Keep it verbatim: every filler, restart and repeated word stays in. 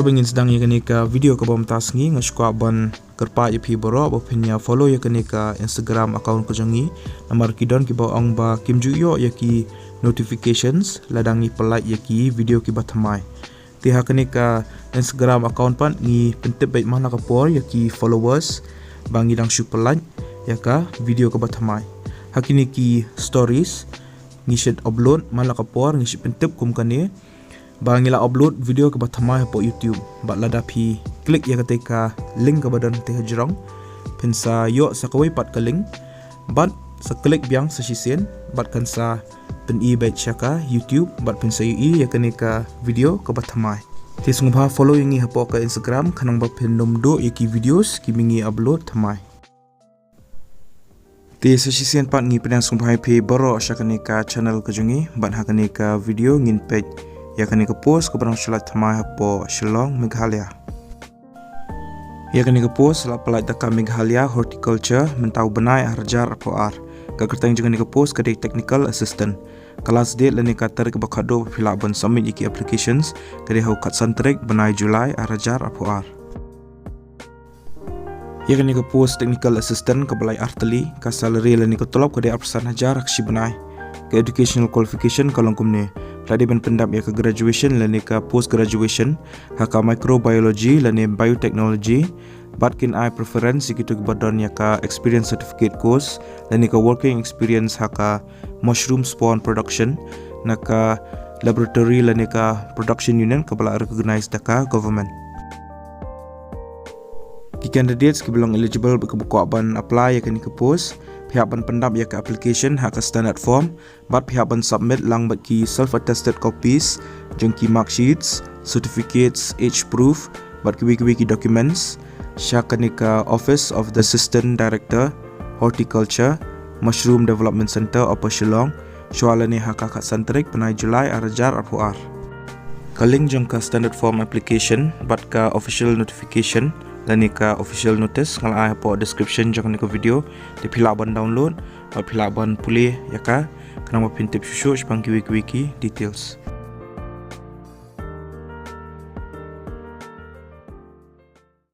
Haba ngin sdang ïa kane ka video kaba mynta sngi, nga sngewkwah ban kyrpad ïa phi baroh ba phin ïa follow ïa kane ka Instagram account ka jong ngi. Namar ki don kiba ong ba kim ju ïoh ïa ki notifications lada ngi pynlait ïa ki video kiba thymmai. Te ha kane ka Instagram account pat ngi pyntip beit man la ka por ïa ki followers ba ngi dang shu pynlait ïa ka video kaba thymmai. Ha kine ki stories ngi shu upload man la ka por, ngi shu pyntip kum kane ba ngi la upload video kaba thymmai hapoh YouTube. Bad lada phi click ïa kata ka link kaba don te hajrong, phin sa ïoh sa kawei pat ka link, bad sa click biang sa shisien, bad kan sa pyni beit sha ka YouTube, bad phin sa ïohi ïa kane ka video kaba thymmai. Te sngewbha follow ïa ngi hapoh ka Instagram khnang ba phin nym duh ïa ki videos kiba ngi upload thymmai. Te sa shisien pat ngi pdiang sngewbha ïa phi baroh sha kane ka channel ka jong ngi, bad ha kane ka video ngin peit ïa kane ka post kaba dang shu lait thymmai hapoh Shillong, Meghalaya. Ïa kane ka post la pynlait da ka Meghalaya Horticulture mynta u bnai ar hajar arphew ar. Ka kyrteng jong kane ka post ka dei technical assistant. Ka last date lane ka tarik ba khatduh ba phi lah ban submit ïa ki applications ka dei ha u khatsan tarik bnai July ar hajar arphew ar. Ïa kane ka post technical assistant kaba lai ar tylli, ka salary lane ka tulop ka dei arphew san hajar ha ka shi bnai. Ka educational qualification ka long kumne: phi la dei ban pyndap ïa ka graduation lane ka post graduation ha ka microbiology lane biotechnology, bad kin ai preference ïa kito kiba don ïa ka experience certificate course lane ka working experience ha ka mushroom spawn production na ka laboratory lane ka production unit kaba la recognize da ka government. Ki candidates kiba long eligible bad kiba kwah ban apply ïa kane ka post, phi hap ban pyndap ïa ka application ha ka standard form, bad phi hap ban submit lang bad ki self attested copies jong ki marksheets, certificates, age proof, bad kiwei kiwei ki documents sha kane ka Office of the Assistant Director, Horticulture, Mushroom Development Centre, Upper Shillong, shwa lane ha ka khatsan tarik bnai July ar hajar arphew ar. Ka link jong ka standard form application bad ka official notification lane ka official notice nga la ai hapoh description jong kane ka video. Te phi lah ban download bad phi lah ban pule ïa ka khnang ba phin tip shuh shuh shaphang kiwei kiwei ki details.